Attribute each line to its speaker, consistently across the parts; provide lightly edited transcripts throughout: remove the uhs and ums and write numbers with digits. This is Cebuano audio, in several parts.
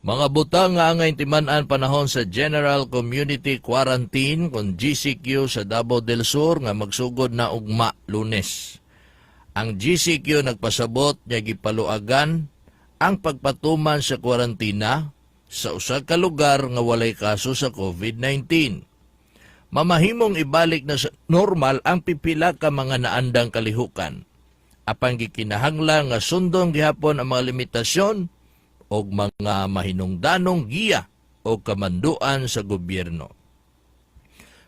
Speaker 1: Mga butang nga angay timan-an panahon sa General Community Quarantine kon GCQ sa Davao del Sur nga magsugod na ugma, Lunes. Ang GCQ nagpasabot nga gipaluagan ang pagpatuman sa kuwarantina sa usa ka lugar nga walay kaso sa COVID-19. Mamahimong ibalik na sa normal ang pipila ka mga naandang kalihukan. Apan gikinahanglan nga sundon gihapon ang mga limitasyon og mga mahinungdanong giya o kamanduan sa gobyerno.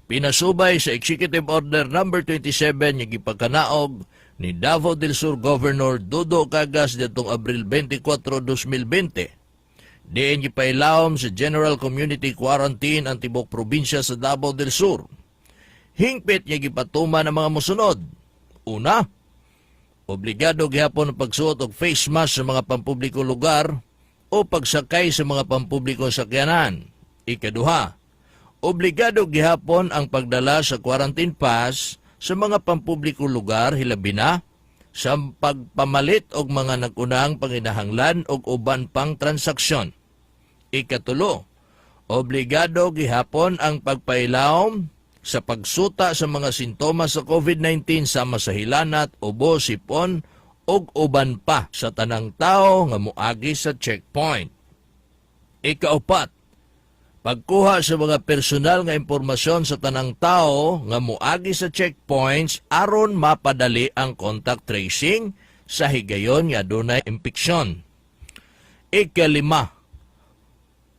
Speaker 1: Pinasubay sa Executive Order Number 27 nga gipakanaog ni Davao del Sur Governor Dodo Cagas ditong Abril 24, 2020. Diin gipailawom sa General Community Quarantine ang tibok probinsya sa Davao del Sur. Hingpit nga gipatuman ang mga mosunod. Una, obligado gihapon ang pagsuot og face mask sa mga pampublikong lugar o pagsakay sa mga pampublikong sakyanan. Ikaduha, obligado gihapon ang pagdala sa quarantine pass sa mga pampublikong lugar, hilabi na sa pagpamalit og mga nagunang panginahanglan og uban pang transaksyon. Ikatulo, obligado gihapon ang pagpailawom sa pagsuta sa mga sintomas sa COVID-19 sama sa hilanat, ubo, sipon ug uban pa sa tanang tao nga moagi sa checkpoint. Ikaupat, pagkuha sa mga personal nga impormasyon sa tanang tao nga moagi sa checkpoints aron mapadali ang contact tracing sa higayon nga dunay impeksyon. Ikalima,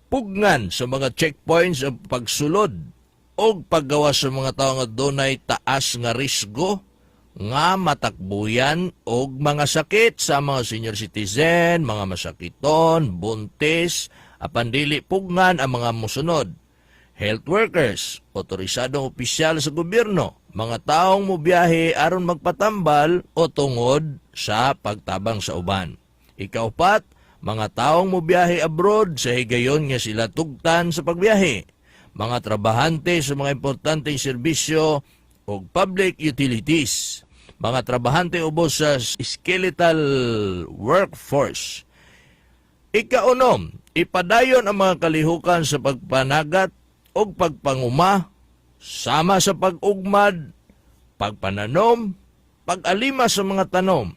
Speaker 1: pugnan sa mga checkpoints ang pagsulod o paggawas sa mga tao nga dunay taas nga risgo nga matakbuyan og mga sakit sa mga senior citizen, mga masakiton, buntis, apan dili pugnan ang mga musunod: health workers, otorisadong opisyal sa gobyerno, mga taong mubiyahe aron magpatambal o tungod sa pagtabang sa uban. Ikaupat, mga taong mubiyahe abroad sa higayon nga sila tugtan sa pagbiyahe. Mga trabahante sa mga importanteng serbisyo o public utilities. Mga trabahante ubos sa skeletal workforce. Ikaunom, ipadayon ang mga kalihukan sa pagpanagat o pagpanguma sama sa pag-ugmad, pagpananom, pag-alima sa mga tanom,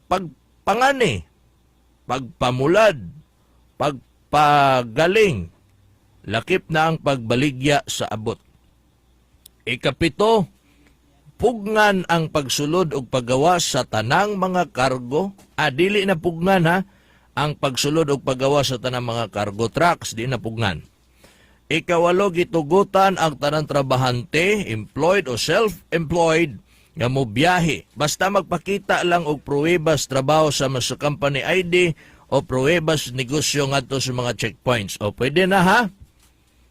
Speaker 1: pagpangani, pagpamulad, pagpagaling, lakip na ang pagbaligya sa abot. Ikapito, pugnan ang pagsulod og paggawas sa tanang mga kargo. Ah, dili na pugnan ha, ang pagsulod og paggawas sa tanang mga cargo trucks, di na pugnan. Ikawalo, gitugutan ang tanang trabahante, employed o self-employed, nga mobiyahe. Basta magpakita lang og pruwebas trabaho sama sa company ID o pruwebas negosyo ngadto sa mga checkpoints. O pwede na ha?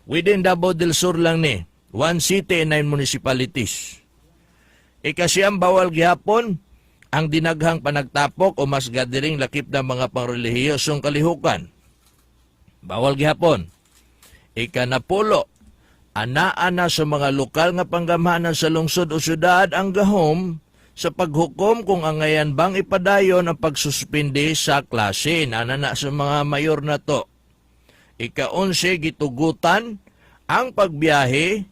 Speaker 1: Within Davao del Sur lang ni. One city and nine municipalities. Ikasiyam, bawal gihapon ang dinaghang panagtapok o mass gathering lakip na mga pangrelihiyosong kalihukan. Bawal gihapon. Ikanapulo, anaa na sa mga lokal nga panggamhanan sa lungsod o syudad ang gahom sa paghukom kung angayan bang ipadayon ang pagsuspindi sa klase. Nana na sa mga mayor na to. Ika-11, gitugutan ang pagbiyahe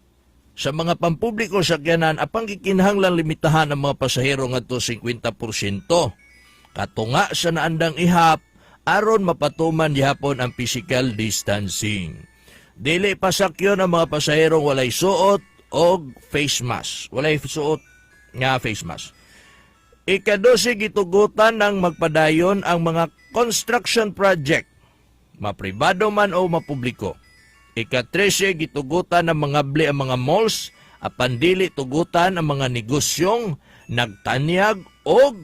Speaker 1: sa mga pampubliko sakyanan apang gikinahanglan limitahan ang mga pasahero ngadto 50%. Katunga sa naandang ihap aron mapatuman gihapon ang physical distancing. Dili pasakyon ang mga pasaherong walay suot og face mask. Walay suot nga face mask. Ikadose, gitugutan ng magpadayon ang mga construction project, mapribado man o mapubliko. Ika-13, gitugutan ng mga bli ang mga malls, apan dili tugutan ang mga negosyong nagtanyag og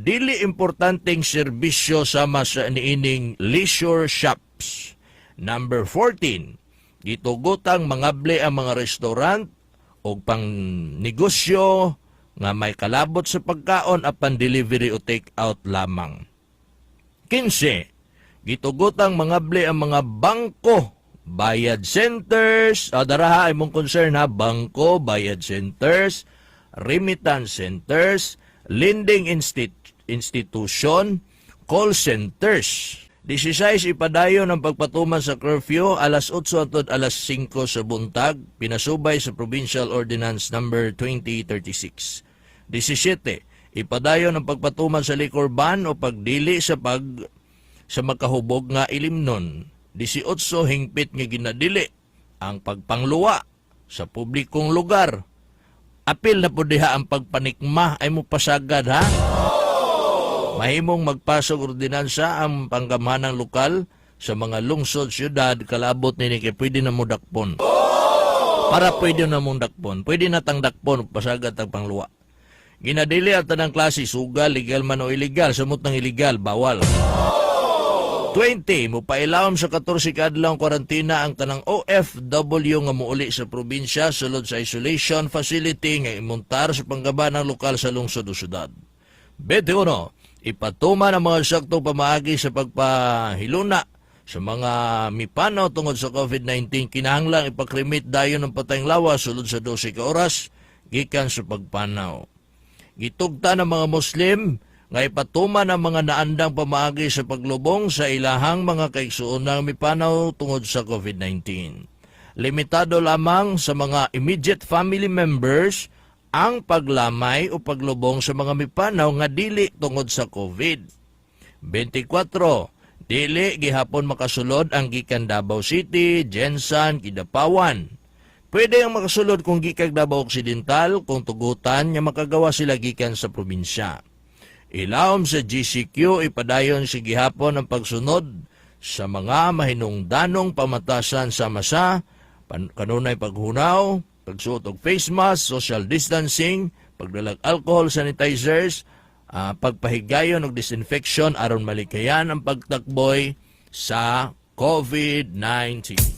Speaker 1: dili importanteng serbisyo sama sa niining leisure shops. Number 14, gitugutang mangabli ang mga restaurant o pang negosyo nga may kalabot sa pagkaon apan delivery o take out lamang. 15, gitugutang mangabli ang mga bangko, bayad centers, daraha imong concern ha, bangko, bayad centers, remittance centers, lending institution, call centers. 16, ipadayon ang pagpatuman sa curfew alas 8 hangtod alas 5 sa buntag, pinasubay sa Provincial Ordinance Number 2036. 17, ipadayon ang pagpatuman sa liquor ban o pagdili sa makahubog nga ilimnon. 18, hingpit nga ginadili ang pagpangluwa sa publikong lugar. Apil na po diha ang pagpanikma ay mo pasagad, ha. Mahimong magpasok ordinansa ang panggamhanang lokal sa mga lungsod, syudad, kalabot nini kay pwede na mo dakpon. Para pwede na mong dakpon. Pwede na tang dakpon pasagad ang pangluwa. Ginadili ang tanang klase, sugal, legal man o illegal, samot ng illegal, bawal. 20, mupailawom sa 14 ka adlaw kwarantina ang tanang OFW nga muuli sa probinsya sulod sa isolation facility nga imuntar sa panggamhanang lokal sa lungsod o syudad. 21, ipatuman ang mga saktong pamaagi sa pagpahiluna sa mga mipanaw tungod sa COVID-19. Kinahanglang ipa-cremate dayon ang patayng lawas sulod sa 12 ka oras gikan sa pagpanaw. Gitugtan ng mga Muslim nga ipatuman ang mga naandang pamaagi sa paglubong sa ilahang mga kaigsuonang mipanaw tungod sa COVID-19. Limitado lamang sa mga immediate family members ang paglamay o paglubong sa mga mipanaw nga dili tungod sa COVID. 24. Dili gihapon makasulod ang gikan Davao City, GenSan, Kidapawan. Pwede ang makasulod kung gikan Davao Occidental kung tugutan nga makagawa sila gikan sa probinsya. Ilawom sa GCQ, ipadayon si gihapon ang pagsunod sa mga mahinungdanong pamatasan sama sa kanunay paghunaw, pagsuot og face mask, social distancing, pagdalag alcohol sanitizers, pagpahigayon og disinfection aron malikayan ang pagtakboy sa COVID-19.